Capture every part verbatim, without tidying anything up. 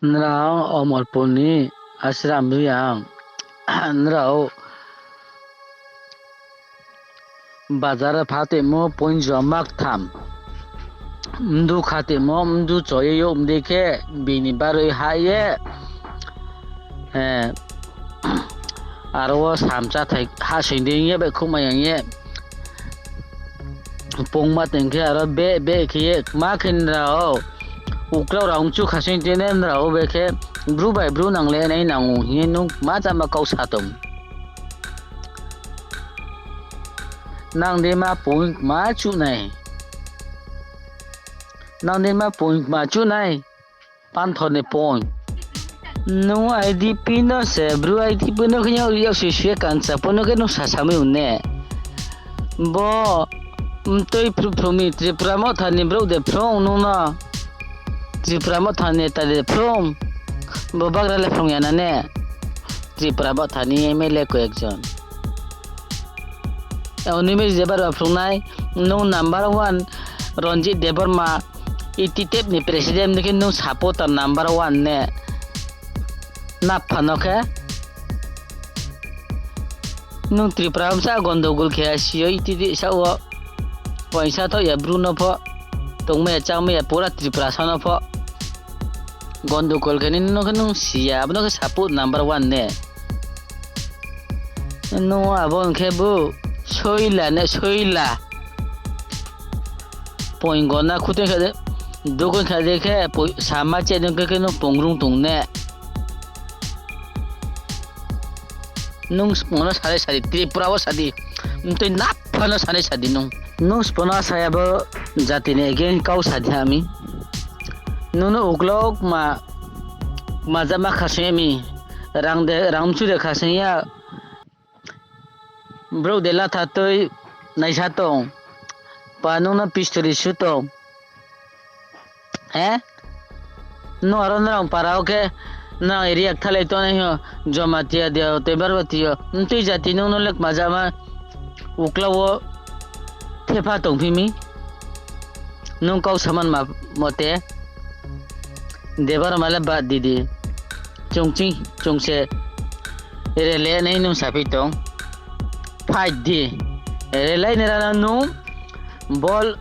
Nrao Omorpurni aswram riyang. Nrao bazar phatimo poinjo mak tham. Mdu khatimo mdu choye yo mde khe bini baroi ha ye. Eh, aro o samcha thai ha soi de ye bai khumai yang ye. Pungma tengkhe aro be be khe ye ma khe nrao. Uklao rao wngchu khasing tene nrao be khe bru bai bru nangle nai nango hiye nung ma chama kau satung. Nang de ma pung ma chunai. Nang de ma pung ma chunai. Panthor ni point. Nung I D P no se, bru I D P no khe yak sui sui kansa pono khe nung sa samui unne. Bo mtui phru phru mi Tripura motha ni bru de phrung nung no. Tripura motha ni ta de phrung. Bo bagra le phrung ya na ne. Tripura motha ni M L A ko ekjon. Oni me je bar phrung nai nung number one Ranjit Debbarma. E T T F ni president ni khe nung supporter number one ne. Nap phano khe nung Tripura bwsa gondogol khe sio E T T F sa o. Poisa tho ya bru no pho. Tongmaya changmaya pura Tripura sa no pho. Gondogol khe nini no khe nung siya, abono khe support number one ne. Nung abo hwnkhe bo soila ne soila. Poing gona khutui kha de, dukun kha de khe poi sama che nung khe nung pongrung tung ne. Nung smono sari sari Tripura o sadi. Mtui nap phano sanai sadi nung. Nung smono saya bo jati ni against kau sadi ami. Nung no uklok ma Maja ma khasing mi rang de rang chu de khasing ya. Bro de la tha tui naisa tong. Pa nung no pistol su tong. He? No aro nang para o khe nang area thalai tong nai ho. Joma tia dia te bar ba tio. Ntui jati nung no lek maja ma. Ukla o thepha tongphimi. Nung kau saman ma mote. Debar male ba didi. Chungchi chungse. Rele nei nung sapi tong. Fight di. Relai nera nung bol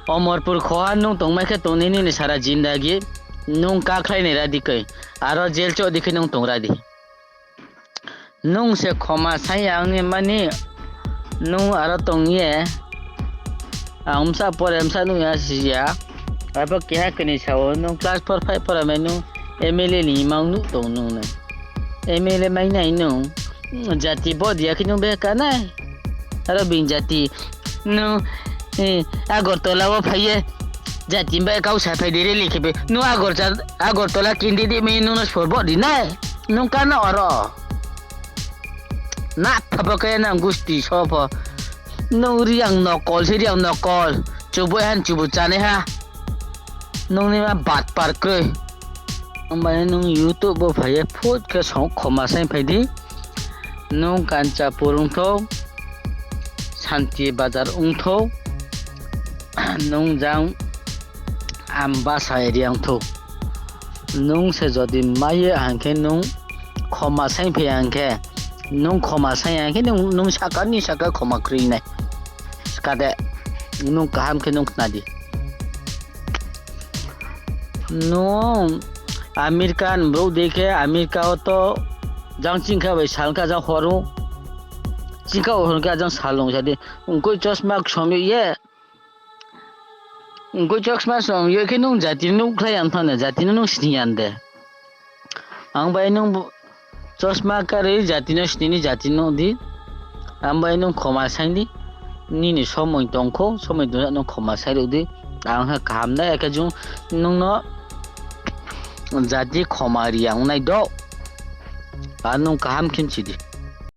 Omorpur khoha nung tongmai khe tongni nini sara jindagi. Nung kakhlai nera di kai. Aro jail cho di khe nung tongra di. Nung se khoma sai ya wngni mani, nung aro tong ye. Ang msa pore msa nung ya si ya. Abo keha kini sao nung class four five pora mai nung M L A ni imang nuk tong nung nung. M L A mai nai nung. Jati bo dia khe nung be kanai. Aro bing jati nung, eh, Agartala o phai ye. Jati bai kau sa phai de rally khe be. Nung Agartala, Agartala kindi di mai nung no sor bo di nai. Nung kano oro. Na thabo khe nang gusti sopho. Nung riang nokol se riang nokol. Chubu han chubu chane ha. Nung ni ma bat par kroi. Ambai nung YouTube bo phai ye phut khe song khoma sai phai di. Nung Kanchanpur wngtho. Santi Bazar wngtho. Nung jang Ambasa area wngtho. Nung se jodi maye hangkhe nung khoma saing phai hangkhe, nung khoma saing hangkhe nung, nung saka ni saka khoma kwrwi nai. Skade nung kaham khe nung khnadi. Nung America ni brouh de khe America o to jang chingkha bai salkha jang horo. Chingkha horo khe jang salung jadi. Ungkoi chosma somyo ye. Ungkoi chosma somyo khe nung jati nung khlai yang thane jati nung sini yan de. Ang bai nung bo-, chosma karwi jatino sinini jatino di. Ang bai nung khoma saini. Nini somoi tongkho, somoi tongya nung khoma sai rwdi. Ang kha kaham da ekhe jung nungno jati khoma riyang nai do. A nung kaham khin sidi.